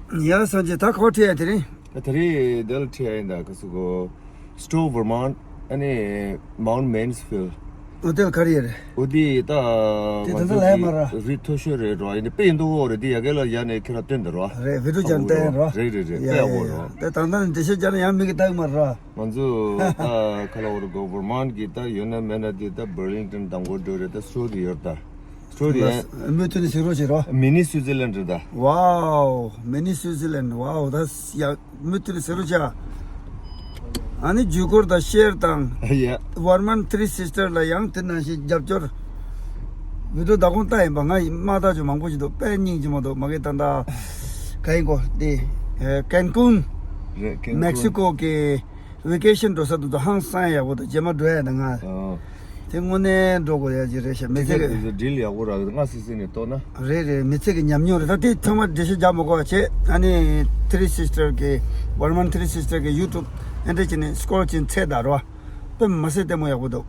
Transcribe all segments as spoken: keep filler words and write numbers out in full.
ཡ་སངས་རྒྱས། ད་ག་པར་ཁྲིད་ཡ་དེ་རིང་། ད་དེ་རིང་འདི་ལ་ཁྲིད་ཡ་ཡིན། ད་ག་སུ་གོ། Stowe Vermont ཨ་ནི་Mount Mansfield། ཨོ་དེ་ལ་ག་རེ་ཡོད་རེད། ཨོ་དེ་ད་དེ་ང་ད་ཚོ་ལ་ཡ་མ་ར། རི་མཐོ་ཤོས་རེད་རོ། ཡིན་ནི་དཔེ་ཡིན་འདུག་ཨོ་རེད། དེ་ཡ་གི་ལ་ཡ་ནས་ཁྱེད་རང་སྟོན་དེ་རོ། རེད། བི་ཌིའོ་ཅན་བསྟན་རོ། རེད་རེད་རེད། ཡ་དཔེ་ཡ་ཨོ་ཡ། རོ། དེ་ད་ལྟ་ནས་འགྲེལ་བཤད་རྒྱག་ན་ཡང་མི་གི་ལྟ་གི་མ་ར། ང་ཚོ་ད་ག་ལ་འོར་གོ་Vermont གི་ད་ཡོད་ན་མེད་ན་དེ་ད་Burlington དང་གོ་འགྲོ་རེད། ད་Stowe དེ་ཡོད་ད། Stowe དེ་མུ་མཐུད་ནས་གཟིགས་རོགས་བྱེད་རོགས། Mini Switzerland རེད་ད། Wow, Mini Switzerland, wow, that's, ཡ་མུ་མཐུད་ནས་གཟིགས་རོགས་བྱེད། ཨ་ནི་བརྒྱུད་སྐུར་དང་ཤེར་དང་། ཡ། Vermont Three Sister ལ་ཡང་དེ་ནང་བཞིན་རྒྱབ་སྐྱོར། བི་ཌིའོ་ད་གོང་ལྟ་ཡིན་པ། ང་ཡི་མ་ལྟ་ཆོ་མང་པོ་ཞིག་འདུག་དཔེ་སྙིང་རྗེ་མོ་འདུག་མ་གི་ད་ད་ག་ཡིན་གོ་དེ། ཨེ་Cancun རེད། Cancun Mexico གི་ཝེ་ཀེ་ཤན་འགྲོ་ས་དེ་ཚོ་ཧང་སང་ཡག་པོ་དང་རྗེས་མ་འགྲོ་ཡ་དང་ང་། ཨོ། དེ་དངོས་གནས་འགྲོ་དགོས་ཡ་ཅིག་རེད་ཤག་མི་ཚེ་གི། དེ་ཌིལ་ཡག་པོ་རག་གི་འདུག་ང་སི་སི་ནས་ལྟོས་ན། རེད་རེད། མི་ཚེ་གི་ཉམས་མྱོང་རེད། ད་དེ་ཚང་མ་འགྲེལ་བཤད་རྒྱག་མ་དགོས་པ་བྱས། ཨ་ནི་Three Sister གི་Vermont Three Sister གི་YouTube ཨེ་འདྲ་བྱས་ནས་སྐོར་ཅིག་འཚོལ་ད་རོ། དཔེ་མི་སྲིད་ལྟད་མོ་ཡག་པོ་འདུག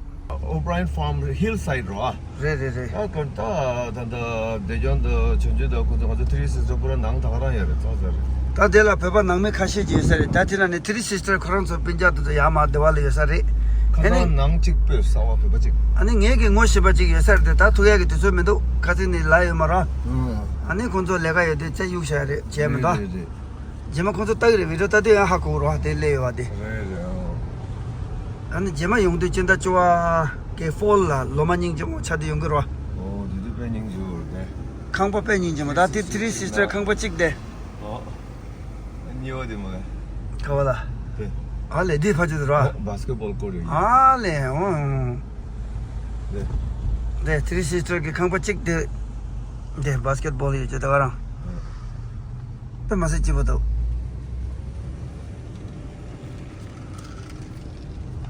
O'Brien Farm Hillside རོ། རེད་རེད་རེད། ཨ་ཀར་ད་ད་ད་བདེ་སྐྱོང་དང་བྱང་ཆུབ་དང་ཁོ་ཚོ་ང་ཚོ་Three Sister ཁོ་རང་ནང་ད་ག་རང་ཡོད་རེད། ཙང་ཙང་རེད། ད་དེ་ལ་བོད་པ་ནང་མི་ཁ་ཤས་ཅིག་ཡོད་ས་རེད། ད་དེ་ན་ནི་Three Sister ཁོ་རང་ཚོ་སྤུན་ཀྱག་དེ་ཚོ་ཡར་མར་སྡེ་བ་ལ་ཡོད་ས་རེད། ཁ་ཨ་ནི་སང་ནང་གཅིག་པོས་གསར་བ་བོད་པ་གཅིག་ཨ་ནི་ངེད་ཀྱི་ངོ་ཤེས་པ་ཅིག་ཡོད་ས་རེད་དེ། ད་ཐུག་ཡག་གི་དུས་ཚོད་མི་འདུག་ཁ་སང་ནས་ལབ་ཡོད་མ་རེད། ཨ་ནི་ཁོང་ཚོ་ལས་ཀ་ཡོད་དུས་རྩེ་གཡུག་བཞག་རེད། བྱས་མི་འདུག་རེད་རེད། རྗེས་མ་ཁོང་ཚོ་ལྟ་གི་རེད། བི་ཌིའོ་ལྟ་དུས་ཡང་ཧ་གོ་རོ། དེ་སླེབས་ཡོད་པ་དེ། རེད་རེད། ཨོ། ཨ་ནི་རྗེས་མ་ཡོང་དུས་སྤྱི་ཟླ་བཅུ་པ་གི་ཕོལ་ལ་ལོ་མ་སྙིང་རྗེ་མོ་ཆགས་དུས་ཡོང་གི་རོ། ཨོ་དེ་དུས་དཔེ་སྙིང་རྗེ་པོ་རེད། ཁང་པ་དཔེ་སྙིང་རྗེ་མོ། ད་དེ་Three Sister ཁང་པ་གཅིག་དེ། ཨོ། གཉིས་པ་དེ་མ་རེད། ག་བ་ལ། དེ། ཨ་ལས་དེ་ཕ་ཆུ་དུ་རོ། ཨོ་བྷ་སི་ཀེ་ཊི་བྷོལ་ཀོར་ཊ་ཡོད། ཨ་ལས་ཨོ། དེ། དེ་Three Sister གི་ཁང་པ་གཅིག་དེ། དེ་བྷ་སི་ཀེ་ཊི་བྷོལ་ཡོད་ཅེ་ད་ག་རང་། ཨོ། དཔེ་མི་སྲིད་སྐྱིད་པོ་འདུག་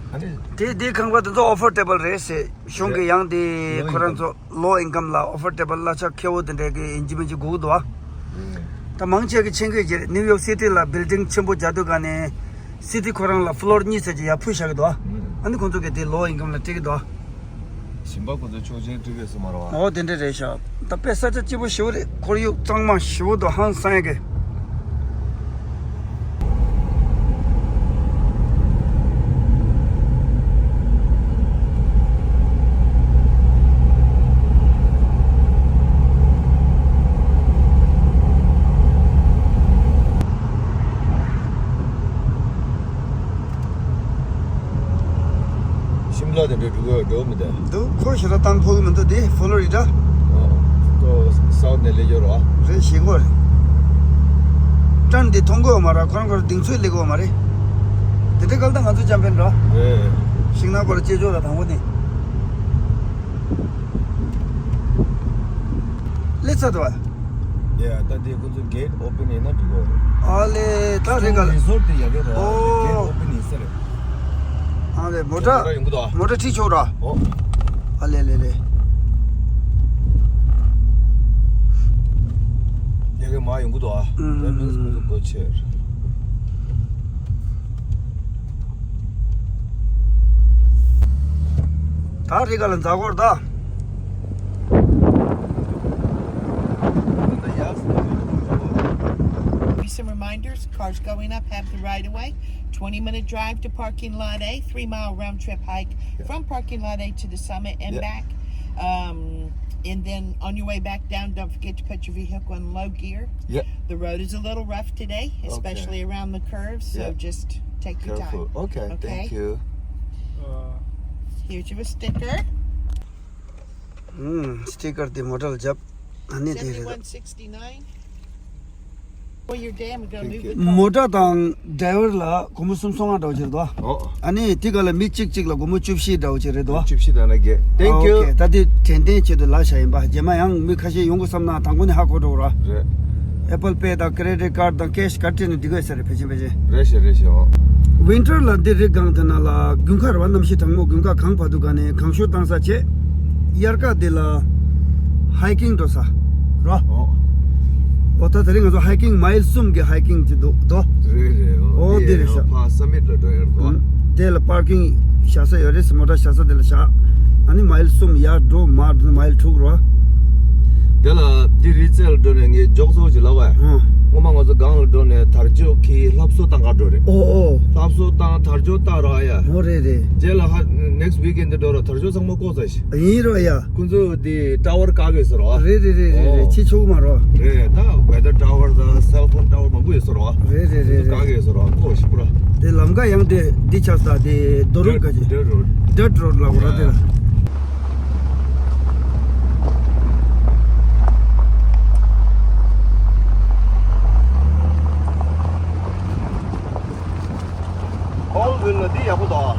ཨ་ནི། དེ་དེ་ཁང་པ་དེ་ཚོ་ཨོ་ཕོར་ཌེ་བལ་རེད་ཟེར། གཞུང་གི་རེད། ཡང་དེ་ལོ་ཁོ་རང་ཚོ་ལོ་ཨིན་ཀམ་ལ་ཨོ་ཕོར་ཌེ་བལ་གླ་ཆ་ཁེ་པོ་དེ་འདྲའི་གི་ཡིན་གཅིག་མིན་གཅིག་དགོས་ཀྱི་འདུག་ཨ། ཨུ། ད་མང་ཆེ་གི་ཆེད་མཁས་ཀྱི་ནིའུ་ཡོག་སི་ཊི་ལ་བིལ་ཌིང་ཆེན་པོ་རྒྱག་དུས་ག་ནས་སི་ཊི་ཁོ་རང་ལ་ཕློར་གཉིས་ཙམ་ཅིག་ཡར་ཕུལ་བཞག་གི་འདུག་ཨ། ཨུ། ཨ་ནི་ཁོང་ཚོ་གི་དེ་ལོ་ཨིན་ཀམ་ལ་སྤྲད་ཀྱི་འདུག་ཨ། ཞིང་པ་ཁོ་ཚོ་ཆོག་མཆན་སྤྲད་ཀྱི་སོང་མ་རེད་བ། ཨོ་དེ་འདྲ་རེད་ཤག་ད་དཔེ་ས་ཆ་སྐྱིད་པོ་ཞེ་པོ་རེད། ཁོར་ཡུག་གཙང་མ་ཞེ་པོ་འདུག་ཧང་སང་ཡ་གི། ཤིམ་ལ་དེ་འདྲའི་འགྲོ་གི་འགྲོ་མི་འདུག་འདུག་ཁོ་ཞེ་དྲག་བཏང་ཕོད་ཀྱི་མི་འདུག་དེ་ཕོ་ལོ་རི་ཌ། ཨོ། ཁོ་སའུ་ཐི་ནས་སླེབས་ཡོད་རེད་བ། རེད། ཞེད་སྐོར་རེད། ཊརན་དེ་མཐོང་གི་ཡོད་མ་རེད། ཁོ་རང་ཁོ་རང་གདེང་ཚོད་སླེབས་ཀྱི་ཡོད་མ་རེད། དེ་འདྲའི་སྐབས་ད་ང་ཚོ་འཇམ་དཔལ་འདྲ། རེད། ཤིང་ནགས་པར་སྐྱེས་ཕྱོགས་ལ་དང་པོ་ནས། སླེབས་ཚར་འདུག་བ། ཡ་ད་དེ་ཁོ་ཚོ་གེ་ཊི་ཨོ་པན་ཡིན་ན་འགྲིག་གོ་རེད། ཨ་ལེ་ད་རེད་ག་ལ། རི་སོར་ཊི་དེ་ཡ་གི་རེད། ཨོ། གེ་ཊི་ཨོ་པན་ཡིན་ས་རེད། ཨ་ལེ་མོ་ཊ། མོ་ཊ་ཡོང་གི་འདུག་ཨ། མོ་ཊ་ཁྲིད་ཆོག་ར། ཨོ། ཨ་ལེ་ལེ་ལེ། ཡ་གི་མ་ཡོང་གི་འདུག་ཨ། ཨེམ་བུ་ལན་སི་ཁོ་ཚོ་སྒོ་ཕྱེ། ད་རེད་ག་ལ་འཛག་གོ་ར་ད། Some reminders, cars going up have the right of way. Twenty minute drive to parking lot A, three mile round trip hike from parking lot A to the summit and back. Um, and then on your way back down, don't forget to put your vehicle in low gear. Yeah. The road is a little rough today, especially around the curves, so just take your time. Careful. Okay, thank you. Here's your sticker. ཨུམ། སི་ཊི་ཀར་དེ་མོ་ཊར་ལ་བརྒྱབ། ཨ་ནི་དེ་རེད། Seventy-one sixty-nine. Well, your dam, go move the car. མོ་ཊ་དང་ཌ་རའི་ཝར་ལ་སྒོར་མོ་སུམ་སོ་ལྔ་འདྲ་བོ་ཅིག་རེད་དོ། ཨོ། ཨ་ནི་དེ་ག་ལ་མི་གཅིག་གཅིག་ལ་སྒོར་མོ་བཅུ་བཞི་འདྲ་བོ་ཅིག་རེད་དོ། བཅུ་བཞི་དང་ན་བརྒྱད། Thank you. ཨོ་ཁེ། ད་དེ་དྲན་རྟེན་ཆེད་དུ་ལབ་བཞག་ཡིན་པ། རྗེས་མ་ཡང་མི་ཁ་ཤས་ཡོང་དགོས་བསམ་ན་དང་པོ་ནས་ཧ་གོ་འགྲོ་ར། རེད། Apple Pay དང་credit card དང་cash ག་རེ་སྤྲད་ནས་འགྲིག་གི་ཡོད་ས་རེད། ཕལ་ཆེར་ཕལ་ཆེར། རེད་ཤག་རེད་ཤག་ཨོ། ཝིན་ཊར་ལ་འདི་རི་སྒང་དེ་ན་ལ་དགུན་ཁ་རེད་བ། གནམ་གཤིས་གྲང་མོ། དགུན་ཁ་གངས་བབས་དུས་ག་ནས་གངས་ཤུར་བཏང་ས་བྱས། དབྱར་ཁ་འདི་ལ་ཧའི་ཀིང་འགྲོ་ས་རོ། ཨོ། ཨོ་ད་དེ་རིང་ང་ཚོ་ཧའི་ཀིང་མའིལ་གསུམ་གྱི་ཧའི་ཀིང་ཅིག་འདུག་དོ། རེད་རེད། ཨོ་འདི་རེད་ཤག་ཕ་སམ་མིཊ་ལ་འགྲོ་ཡར་དོ། དེ་ལ་པར་ཀིང་བཞག་ས་ཡོད་རེད། མོ་ཊ་བཞག་ས་དེ་ལ་བཞག་ཨ་ནི་མའིལ་གསུམ་ཡར་འགྲོ་མར་འགྲོ་མའིལ་དྲུག་རོ། དེ་ལ་འདི་རི་རྩེ་ལ་འགྲོ་ནས་ངས་མགྱོགས་ཚོར་ཅིག་ལབ་པ། ཨོ། སྔོན་མ་ང་ཚོ་གངས་ལ་ ལྷ་བཟོ་བཏང་ག་འགྲོ་རེད། ཨོ་ཨོ། ལྷ་བཟོ་བཏང་དར་ལྕོག་བཏང་རོགས་ཡ། ཨོ་རེད་རེད། རྗེས་ལ་ཧ་next weekend་འགྲོ་རོགས། དར་ལྕོག་ཚང་མ་བཀོག་ཚར་ཤག་ཡིན་རོགས་ཡ། ཁོང་ཚོ་དེ་ཊ་ཝར་བཀག་གི་ཟེར་རོགས། རེད་རེད་རེད་རེད་རེད། ཨོ། ཕྱི་ཕྱོགས་མ་རོགས། རེད། ད་weather tower དང་cell phone tower མང་པོ་ཡོད་ཟེར་རོགས། རེད་རེད་རེད་བཀག་རེད། གི་ཟེར་རོགས། བཀོག་ཤིག་པུ་ར། དེ་ལམ་ཁ་ཡང་དེ་འདི་ཆགས་ས་དེ་རྡོ་རུག་ག་ཅི། Dirt road. Dirt road ལ་འོ་ར་དེ་ལ། ཁོང་ཀུན་ལ་འདི་ཡག་པོ་འདུག་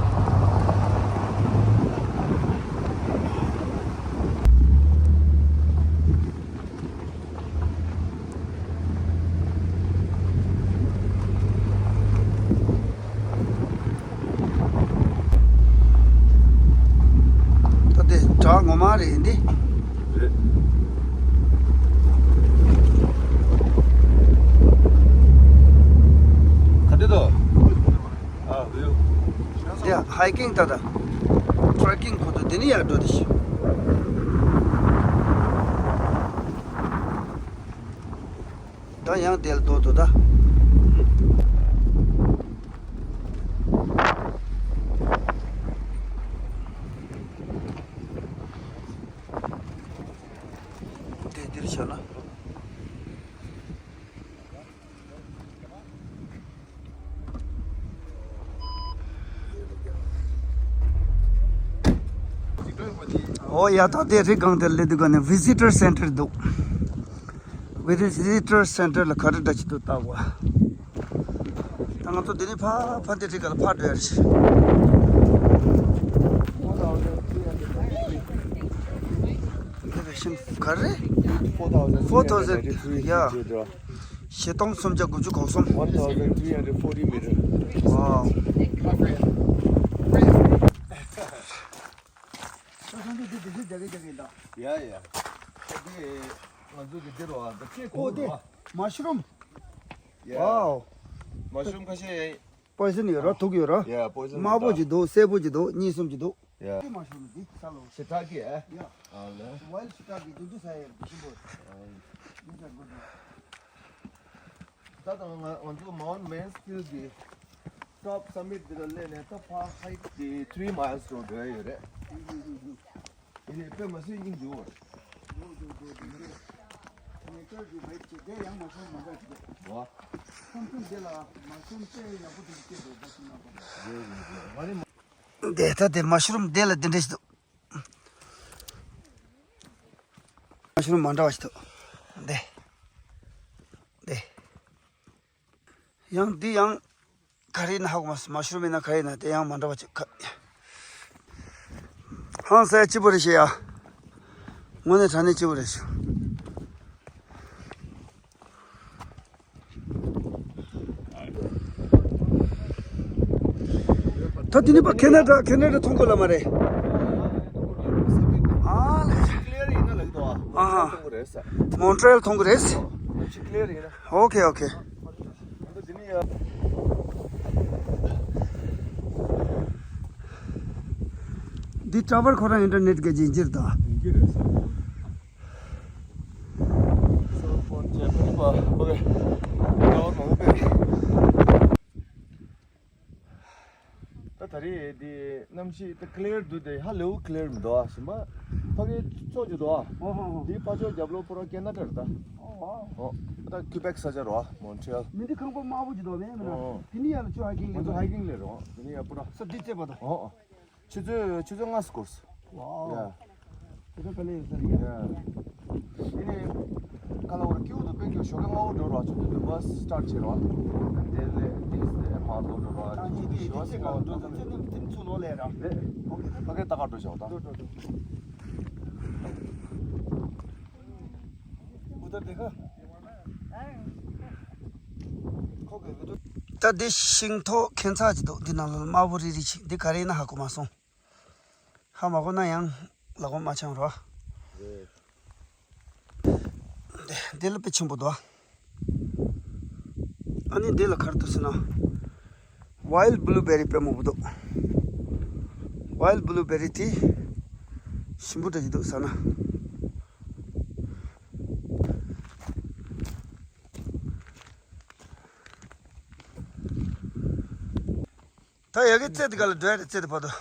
ད་དེ་བྲག་ངོ་མ་རེད་འདི། རེད། ག་དེ་དོ། ཨ་བིའུ། ཡ་hiking ད་ད། trekking ཁོ་ད་དེ་ནི་ཡར་འགྲོ་དེ་ཤི། ད་ཡང་དེ་ལ་དོ་དོ་ད། དེ་འདིར་བྱས་ན། ཨོ་ཡ། ད་དེ་རི་སྒང་དེར་སླེབས་དུས་ག་ནས་visitor center འདུག Visitor center ལ་ག་རེ་འདྲ་ཅིག་འདུག་ལྟ་དགོས། ད་ང་ཚོ་འདི་ནས་ཕ་ཕ་འདི་རི་སྒང་ལ་ཕར་འགྲོ་ཡ་རེད། Elevation ག་རེ། Four thousand three hundred ninety-three ཡ། བཞི་སྟོང་སུམ་བརྒྱ་དགུ་བཅུ་གོ་གསུམ། One thousand three hundred forty meter. Wow. ཡ་ཡ། འདི་ང་ཚོ་གི་འདི་རོ་ཨ། འདི་ཁྱེད་ཨོ་དེ་གོ་རོ། Mushroom. Yeah. Wow. Mushroom ཁ་ཤས། Poison ཡོད་ར། དུག་ཡོད་ར། Yeah, poison དམར་པོ་ཅིག་འདུག་སེར་པོ་ཅིག་འདུག་གཉིས་གསུམ་ཅིག་འདུག Yeah. འདི་མ་ཤོར་ནས་འདི་ས་ལོ། Shiitake ཨེ། Yeah. ཨ་ལེ། Wild shiitake འདི་འདི་ས་ཡོད་འདི་ཤིན་པོ། These are good. ད་ད་ང་ང་ཚོ་Mount Mansfield གི་top summit འདི་ལ་སླེབས་ནས་ད་ཕར་hike གི་three miles འགྲོ་འགྲོ་ཡ་ཡོད་རེད། ཨེ་ནས་དཔེ་མ་སྲིད་སྙིང་རྗེ་བོ། དེ་ཡང་མ་ཤོར་མ་འདྲ་ཅིག་རེད། ཝ། ཁམས་ཚན་དེ་ལ་མ་ཤོར་དཔེ་ཡག་པོ་དེ་སྐྱེས་འདུག་ད་ཤིང་ནགས་པ། དེ་ད་དེ་mushroom དེ་ལ་དེ་འདྲ་ཞིག་འདུག mushroom མ་འདྲ་བ་ཞིག་འདུག་དེ། དེ། ཡང་འདི་ཡང་ག་རེ་ཡིན་ན་ཧ་གོ་མ་སོང་། mushroom ཡིན་ན་ག་རེ་ཡིན་ན་དེ་ཡང་མ་འདྲ་བ་ཅིག་ཁ། ཧང་སང་སྐྱིད་པོ་རེད་ཤག་ཡ། དངོས་གནས་དྲང་གནས་སྐྱིད་པོ་རེད་ཤག་ད་དེ་ནི་པ་ཁེ་ན་ཌ་ཁེ་ན་ཌ་མཐོང་གོ་ལ་མ་རེད། ཨ་ལེ། Clear ཡིན་ན་ལགས་དོ། ཨ་ཧ། མཐོང་གོ་རེད་ས། Montreal མཐོང་གོ་རེད། Clear ཡིན་ན། Okay, okay. འདི་tower ཁོ་རང་internet གི་རྒྱུན་འགྱུར་དང་། ད་ད་རེས་འདི་གནམ་གཤིས་ད་clear འདུག་དེ་ཧ་ལས་པ་clear མི་འདུག་ཨ། ཞིམ་པ་ཕ་གི་ཕྱོགས་ཀྱི་འདུག་ཨ། ཨོ་ཧོ་ཧོ། འདི་ཕ་ཕྱོགས་རྒྱབ་ལོགས་ཕོ་ར་ཁེ་ན་ཌ་རེད་ད། ཨོ་ཨོ། ཨོ། ད་Quebec ས་ཆ་རོ་ཨ། Montreal། མི་འདི་ཁང་པ་དམར་པོ་ཅིག་འདུག་མེད་མེད་ན། ཨོ། དེ་ནི་ཡར་ལ་ཆུ་hiking ང་ཚོ་hiking ལས་རོ། དེ་ནི་ཡར་པོ་ར། ས་འདི་རྩེ་བ་དང་། ཨོ་ཨོ། ཆུ་ཚོད་ཆུ་ཚོད་ལྔ་སྐོར། Wow. Yeah. དེ་ཚོ་ག་ལེ་ཡོད་ས་རེད། Yeah. དེ་ནས་ཁ་ལ་བར་ཀིའུ་དུ་དཔེ་ཀྱོ་ཞོགས་ཀ་སྔ་བོ་འགྲོ་ར། ཆུ་ཚོད་བདུན་པ་start བྱེད་ར། དེ་ལས་དེ་ལས་མར་ལོག་འགྲོ་ར། ད་ཅི་དེ་ཞོགས་དེ་ཚེ་སྔ་ག་བོ་འགྲོ་འགྲོ་ཚེ་ཚེ་ནི་ཚུར་ལོག་ལས་ར། རེད། ཕ་གི་ལྟ་ག་འགྲོ་ཞོག་ད། འགྲོ་འགྲོ་འགྲོ། འུ་ད་དེ་ག་ད་འདི་ཤིང་ཐོག་ཁྱད་མཚར་ཅིག་འདུག་འདི་ནང་ལ་དམར་པོ་རིལ་རིལ་ཅིག་འདི་ག་རེ་ཡིན་ན་ཧ་གོ་མ་སོང་། ཧ་མ་གོ་ན་ཡང་ལ་གོ་མ་འཆང་རོགས། འདི་འདི་ལ་དཔེ་ཆེན་པོ་འདུག་ཨ་ནི་འདི་ལ་ག་རེ་འདུག་ཟེར་ན། Wild blueberry དཔེ་མང་པོ་འདུག Wild blueberry དེ་ཞིམ་པོ་འདྲ་ཅིག་འདུག་ཟེར་ན། ད་ཡ་གི་རྩེ་དེ་ག་ལ་འགྲོ་ཡ་རེད། རྩེ་དེ་བར་དུ།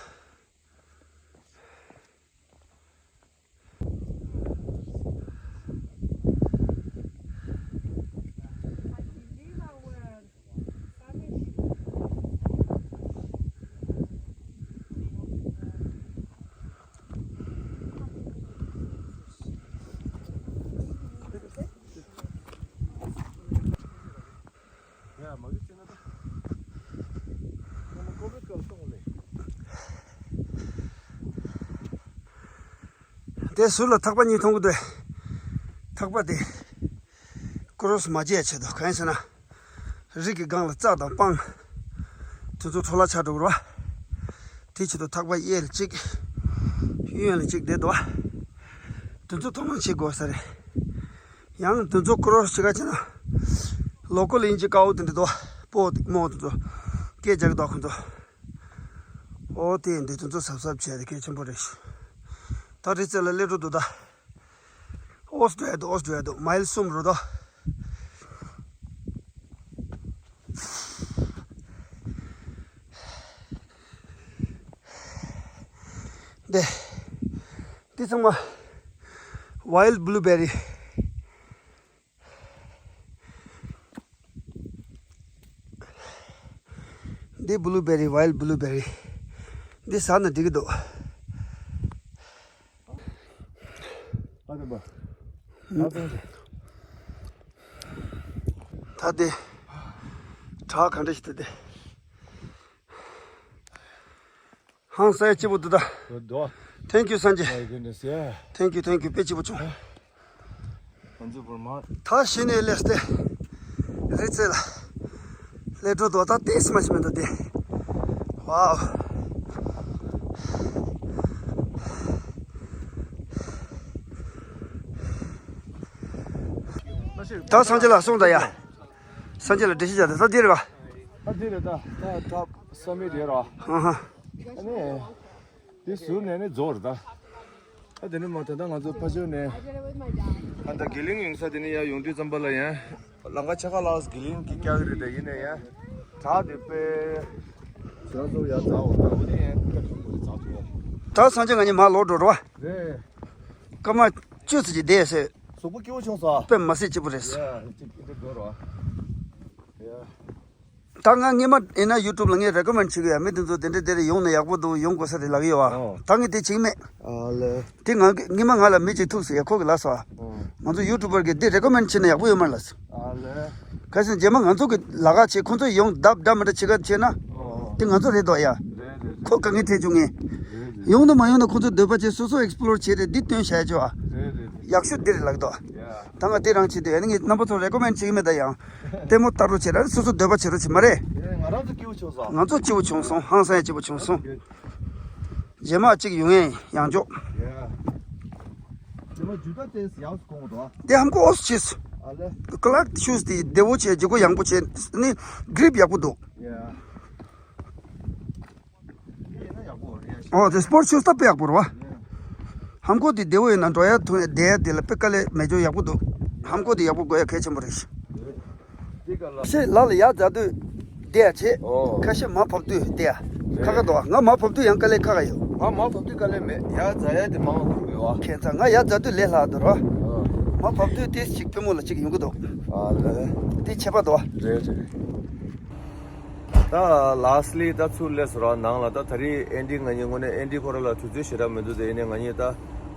དེ་ཟུར་ལ་ཐག་པ་གཉིས་མཐོང་གི་འདུག་ཐག་པ་དེ་ཀོ་རོ་སི་མ་བརྗེད་ཆེད་དུ། གང་ཡིན་ཟེར་ན། རི་གི་སྒང་ལ་རྩྭ་དང་སྤང་། དེ་ཚོ་འཕྲོ་བརླག་ཆགས་འགྲོ་གི་རེད་བ། དེ་ཆེད་དུ་ཐག་པ་གཡས་ལ་གཅིག་གཡོན་ལ་གཅིག་བསྡད་འདུག་བ། དེ་ཚོ་ཐོག་མར་བྱེད་དགོས་ས་རེད། ཡང་དེ་ཚོ་ཀོ་རོ་སི་ཅི་ག་བྱས་ན། ལོ་ཀལ་ཨིན་ཇི་དཀར་པོ་དེ་འདྲ་འདུག་བ། སྤོ་དེ་མོ་དེ་ཚོ། སྐད་རྒྱག་གི་འདུག་ཁོ་ཚོ། ཨོ་དེ་འདི་དེ་ཚོ་གཟབ་གཟབ་བྱས་ཏེ་གལ་ཆེན་པོ་རེད། ད་རི་རྩེ་ལ་སླེབས་འགྲོ་འདུག་ད། ཨོ་སི་འགྲོ་ཡ་འདུག་ཨོ་སི་འགྲོ་ཡ་འདུག་མའིལ་གསུམ་རེད་ད། འདི། འདི་ཚང་མ། ཝའིལ་ཌི་བྷུ་ལུ་བེ་རི། འདི་བྷུ་ལུ་བེ་རི། ཝའིལ་ཌི་བྷུ་ལུ་བེ་རི། འདི་ཟ་ན་འགྲིག་གི་འདུག་ཨ་དེ་པ། ཨ་དེ་པ། ད་དེ། བྲག་ག་འདྲ་ཞིག་འདུག་དེ། ཧང་སང་སྐྱིད་པོ་འདུག་ད། འདུག Thank you སངས་རྒྱས། My goodness, yeah. Thank you, thank you. དཔེ་སྐྱིད་པོ་བྱུང་། ང་ཚོ་བར་མ། ད་གཞི་ནས་སླེབས་ཏེ། རི་རྩེ་ལ། སླེབས་འགྲོ་འདུག་ད་ཏོག་ཙམ་མ་ཞིག་མི་འདུག་དེ། ཝའོ། ད་སངས་རྒྱས་ལགས་སོང་ད་ཡ། སངས་རྒྱས་ལགས་འགྲེལ་བཤད་བྱ་དེ་ད་འདི་རེད་པ། ད་འདི་རེད་ད། ད་ཐོབ་སམ་མིཊ་རེད་རོ། ཧང་ཧང་། ཨ་ནི། དེ་ཟུར་ནས་ནི་རྫོགས་རེད་ད། ཨ་དེ་ནི་མ་ད་ལྟ་ང་ཚོ་ཕ་ཇོ་ནས། ཨ་ད་དགེ་ལིང་ཡོང་ས་དེ་ནི་ཡར་ཡོང་དུས་ཙམ་པ་ལ་ཡང་། ལམ་ཁ་ཆེ་ཁ་ལགས་དགེ་ལིང་གི་སྐྱག་རེད་ད། ཡིན་ནའི་ཡང་། བྲག་དེ་དཔེ། ཟ་སོ་ཡ་ཛ་འོ་ད་འོ་དེ་ཡང་སྐྱག་ཆེན་པོ་རེད་ཛ་ཐུ་ཡ། ད་སངས་རྒྱས་ང་གཉིས་མར་ལོག་འགྲོ་རོ། རེད། སྐར་མ་བཅུ་ཙམ་ཅིག་བསྡད་ཟེར། གཟུགས་པོ་སྐྱིད་པོ་བྱུང་སོང་། དཔེ་མ་སྲིད་སྐྱིད་པོ་རེད། ཡ་ཅིག་འདི་འགྲོ་རོ། ཡ། ད་ང་སྔས་མ་ཡིན་ན་ཡུ་ཊུབ་ལ་ངས་རེ་ཀོ་མེན་ཊི་བྱེད་ཀྱི་ཡོད། མི་དེ་ཚོ་དེ་འདྲ་དེ་རེ་ཡོང་ན་ཡག་པོ་འདུག་ཡོང་དགོས་ས་རེད་ལབ་ཀྱི་ཡོད་པ། ཨོ། ད་ངས་དེ་བྱེད་ཀྱི་མེད། ཨ་ལེ། དེ་ང་གི་སྔས་མ་ང་ལ་མི་གཅིག་ཐུག་སོང་ཡ། ཁོ་གིས་ལབ་སོང་། ཨོ། ང་ཚོ་ཡུ་ཊུབ་པར་གྱིས་འདི་རེ་ཀོ་མེན་ཊི་བྱས་ན་ཡག་པོ་ཡོད་མ་རེད་ལབ་སོང་། ཨ་ལེ། གལ་སྲིད་རྗེས་མ་ང་ཚོ་གི་ལ་ཁ་བྱེད་ཁོ་ཚོ་ཡོང་བདག་འདྲ་མི་འདྲ་བྱེད་ག་བྱེད་ན། ཨོ། དེ་ང་ཚོ་རེད་དོ་ཡ། རེད་རེད་རེད། ཁོ་དཀའ་ངལ་འཕྲད་བྱུང་ངས། རེད་རེད། ཡོང་དང་མ་ཡོང་ན་ཁོ་ཚོ་འདོད་པ་བྱེད། སོ་སོ་ཨེག་སི་པི་ལོར་བྱེད་རེད། འདི་སྟོན་བྱ་ཡ་ཆོག་ཨ། རེད་རེད་རེད། ཡག་ཤོས་འདི་རེད་ལབ་ཀྱི་འདུག་ཡ། ད་ང་དེ་རང་བྱེད་དུས་ཨ་ནི་ངས་རྣམ་པ་ཚོར་རེ་ཀོ་མེན་ཊི་བྱེད་ཀྱི་མེད། ད་ཡང་ལྟད་མོ་ལྟ་རོགས་བྱེད་ར། སོ་སོ་འདོད་པ་བྱེད་རོགས་བྱེད་མ་རེད། ཨེ་ང་རང་ཚོ་སྐྱིད་པོ་བྱུང་སོང་། ང་ཚོ་སྐྱིད་པོ་བྱུང་སོང་། ཧང་སང་ཡ་སྐྱིད་པོ་བྱུང་སོང་། རྗེས་མ་གཅིག་ཡོང་ངས་ཡང་འཇོག་ཡ། རྗེས་མ་ཇུ་ཏ་དེ་ཡག་སུ་གོང་དོ། དེ་ཧམ་གོ་ཨོ་སུ་ཆེས། ཨ་ལེ། ཀ་ལག་ཤུ་ཟི་དེ་བདེ་བོ་བྱས། ལྗིད་ཁོག་ཡངས་པོ་བྱས། ནི་གྷི་རིབ་ཡག་པོ་འདུག་ཡ། ཨོ་དེ་སི་པོར་ཊི་ཤུ་ཟི་ད་དཔེ་ཡག་པོ་རེད་བ། ཧམ་གོ་དེ་བདེ་བོ་ཡིན་ན་འགྲོ་ཡ་ཐུག་ཡ་བསྡད་ཡ་དེ་ལ་དཔེ་དཀའ་ལས་མེད་ཅོག་ཡག་པོ་འདུག་ཧམ་གོ་དེ་ཡག་པོ་དགོས་ཡ་གལ་ཆེན་པོ་རེད། ཁ་ཤས་ལག་ལ་ཡར་འཛེགས་དུས་བསྡད་ཡ་བྱེད། ཨོ། ཁ་ཤས་མར་བབས་དུས་བསྡད་ཡ་ཁག་ཁག་འདུག་ང་མར་བབས་དུས་ཡང་དཀའ་ལས་ཁག་ཁག་ཡོད། ང་མར་བབས་དུས་དཀའ་ལས་མེད། ཡར་འཛེགས་ཡ་དེ་མང་བ་དགོས་རེད་བ། ཁྱད་མཚར། ང་ཡར་འཛེགས་དུས་ལས་སླ་འདུག་ར། ཨོ། མར་བབས་དུས་དེ་ཅིག་པུས་མོ་ལ་ཅིག་ཡོང་གི་འདུག་ཨ་ལེ། དེ་ཁྱད་པར་འདུག་བ། རེད་རེད། ད་ལཱ་སི་ལི་ད་ཚུར་སླེབས་སོང་ར། ནང་ལ་ད་ད་རེས་ཨེན་ཌི་ང་གཉིས་དངོས་གནས་ཨེན་ཌི་ཁོ་རང་ལ་དུས་ཚོད་ཞེ་དྲག་མི་འདུག་དེ་ཡིན་ནའི་ང་གཉིས་ད་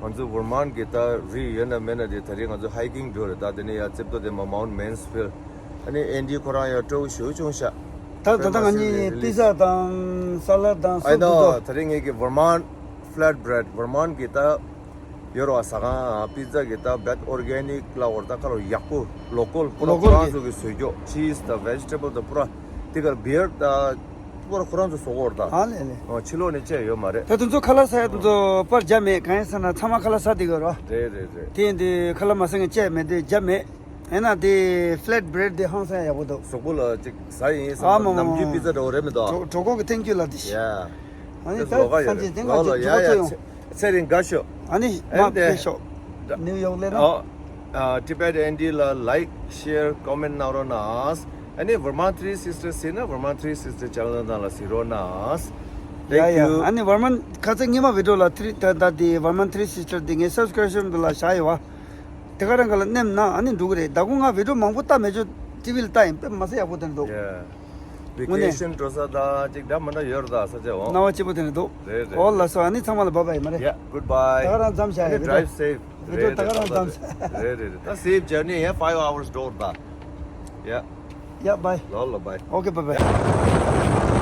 ང་ཚོ་ཝར་མོན་ཊི་གི་ད་རི་ཡོད་ན་མེད་ན་དེ་ད་རེས་ང་ཚོ་ཧའི་ཀིང་འགྲོ་རེད། ད་དེ་ནས་ཡར་རྩེ་ཏོག་དེ་མ་མའུནཊ་མེན་སི་ཕིལ། ཨ་ནི་ཨེན་ཌི་ཁོ་རང་ཡང་སྤྲོ་བོ་ཞེ་པོ་བྱུང་ཤག་ད་ད་ལྟ་ང་གཉིས་པི་ཛ་དང་ས་ལད་དང་I སོབ་དེ know ཚོ། ད་རེས་ངེད་ཀྱི་ཝར་མོན་ཊི་ཕ་ལེ་ཊི་བྷི་རེ་ཌི། ཝར་མོན་ཊི་གི་ད་ཡོད་རེད་བ། ཟ་ཁང་པི་ཛ་གི་ད་བེད་ཨོར་གེ་ནིག་ལབ་དགོས་རེད། ད་ཁ་ལོ་ཡག་པོ་ལོ་ཀལ་པུ་ར། ལོ་ཀལ་ཁོ་རང་གི་ཚོ་གི་བཟོས་རྒྱུ་ཆིས་དང་ཝེ་ཇི་ཊེ་བལ་དང་པུ་ར། དེ་གར་བི་ཡར་ད་པུ་ར་ཁོ་རང་ཚོ་བཟོ་གི་ཡོད་རེད་ད། ཨ་ལེ་ལེ། ཨོ་ཕྱི་ལོགས་ནས་བཅད་ཡོད་མ་རེད། ད་དེ་ཚོ་ཁ་ལག་ཟ་ཡ་དེ་ཚོ་པར་རྒྱབ་མེད། གང་ཡིན་ཟེར་ན་ཚང་མ་ཁ་ལག་ཟ་བསྡད་ཀྱི་ཡོད་རེད་བ། རེད་རེད་རེད། དེ་ཡིན་དུས་ཁ་ལག་མ་ཟ་མཁན་བཅད་མེད་དུས་རྒྱབ་མེད། ཡིན་ན་དེ་ཕ་ལེ་ཊི་བྷི་རེ་ཌི་དེ་ཧང་སང་ཡག་པོ་འདུག་གཟུགས་པོ་ལ་ཅིག་ཟ་ཡིན་བསམ། ཨ་མ་མ་ནམ་རྒྱུན་པི་ཛ་འདྲ་བོ་རེད་མི་འདུག་གྲོ་གྲོ་ཁོག་གི་ཐེངས་གཅིག་ལ་དེ་ཤི། ཡ། ཨ་ནི་ད་སངས་རྒྱས་དེ་ང་ལ་ཡ་ཡ་ཚེ་རིང་དགའ་ཤོག་ཨ་ནི་མ་ཕེབས་ཤོག་ནིའུ་ཡོག་ལ་ན། ཨོ། Tibet Andy ལ་like, share, comment གནང་རོགས་གནང་། ཨ་ནི་Vermont Three Sisters ཟེར་ན་Vermont Three Sisters channel ནང་ལ་གཟིགས་རོགས་གནང་། ཡ་Thank ཡ། you. ཨ་ནི་Vermont ཁ་ཚ་སྔོན་མ་video ལ་Three ད་ད་དེ་Vermont Three Sisters དེ་ངའི་subscription དེ་ལ་བཞག་ཡོད་བ། དེ་ག་རང་ག་ལ་མནན་ན་ཨ་ནི་འགྲོ་གི་རེད། ད་གོ་ང་video མང་པོ་ལྟ་མེད་ཆོ། TV ལ་ལྟ་ཡིན། དཔེ་མ་སྲིད་ཡག་པོ་དེ་འདུག Yeah. དངོས་གནས། Vacation འགྲོ་ས་དང་ཅིག་འདྲ་མི་འདྲ་ཡོད་རེད་ད་ས་ཆ་འོ། སྣང་བ་སྐྱིད་པོ་དེ་འདུག་རེད་རེད། འོ་ལགས་སོ། ཨ་ནི་ཚང་མ་ལ་bye bye མ་རེད། Yeah, goodbye. ད་ག་རང་མཚམས་བཞག་ཡ། ཨ་ནི་drive safe. video ད་ག་རང་མཚམས། རེད་རེད་རེད། ད་safe journey. Yeah, five hours འགྲོ་རེད་ད། Yeah. Yeah, bye. ལོ་ལོ་bye. Okay, bye bye.